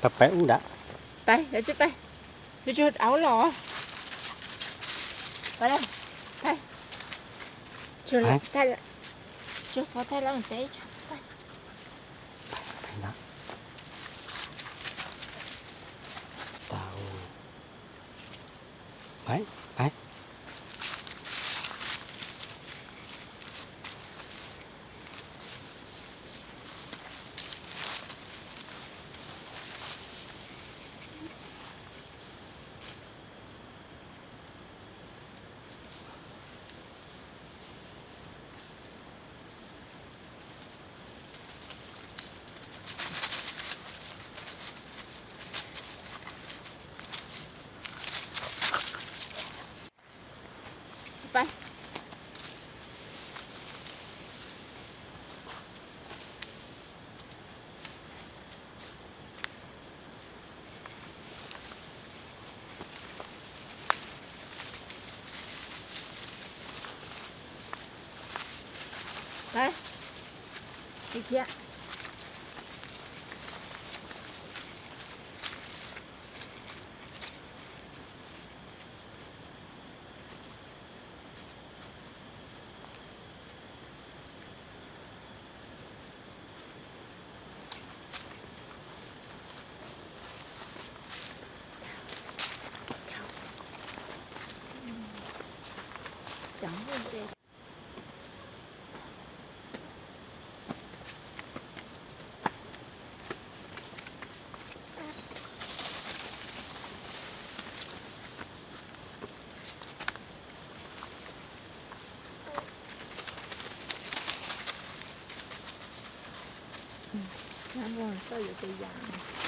Pab peb ub dam. Pab, yuav tsum pab. Yuav tsum au los. Pab, pab. Tsum, pab, tsum pov thaij los teb tsum pab. Pab, pab, pab. Tau. Pab, pab. Pab. Pab. Ib thiab. Nyob zoo, koj yuav tus yam.